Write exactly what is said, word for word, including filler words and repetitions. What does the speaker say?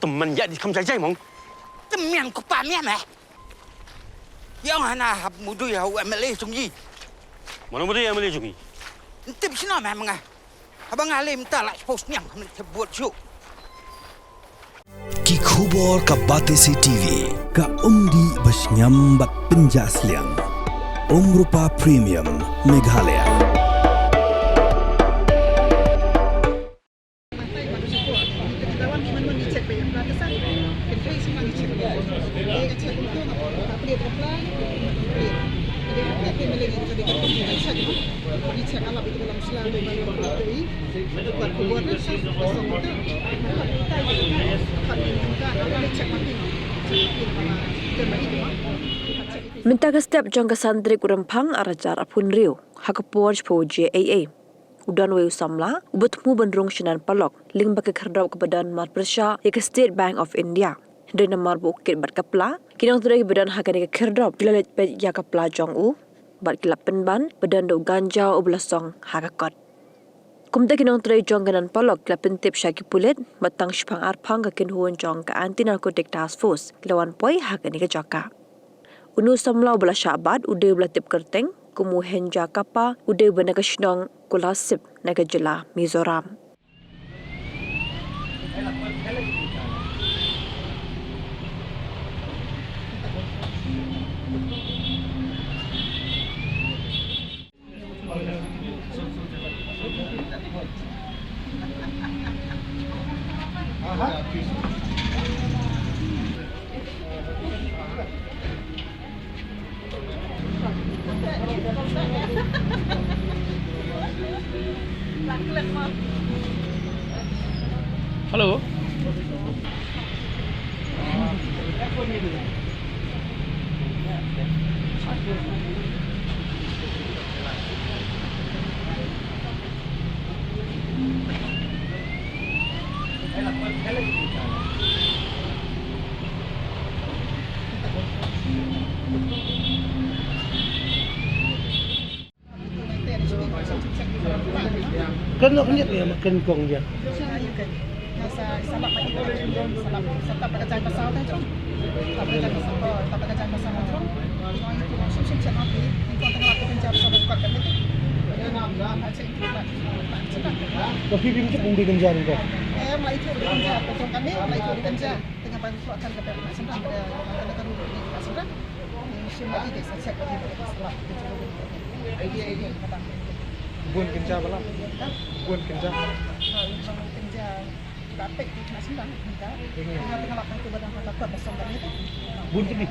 Tymmen ïa di kham jai jai mong. Tymmen ko pa mian eh. Ïa nga na hap mudui ha u M L A jong i. Mano mudui M L A jong i? Ntip sino meh menga. Haba nga lem ta la post niang khamne te buat ju. Ki khubor ka Batesi T V. Ka umdih ba shngiam bad pynjah sliang. Umrupa Premium Meghalaya. Mynta ka step jong ka san tarik u Rymphang ar hajar arphew hynriew, ha ka por shiphew baje eiei, u don uwei u samla uba thmu ban rung sha Nan Polok lyngba ka khyrdop kaba don marpyrshah ïa ka State Bank of India. Hynrei namar ba u kit bad ka pla, ki nongtrei kiba don ha kane ka khyrdop ki la leit peit ïa ka pla jong u bad ki la pynban ba don da u ganja uba la song ha ka kot. Kumta ki nongtrei jong ka Nan Polok ki la pyntip sha ki pulit bad tang shiphang arphang ka kynhun jong ka Anti Narcotic Task Force ki la wan poi ha kane ka jaka. Une u samla uba la shah bat u dei uba la tip kyrteng kum u Henja Kapa, u dei uba na ka shnong Kolasib na ka jylla Mizoram. Hello. Kan nok nyet ya makan kong ya. Tapi bim tu pun di kenjar ko. Bun kenja bala. Bun kenja. Bun kini.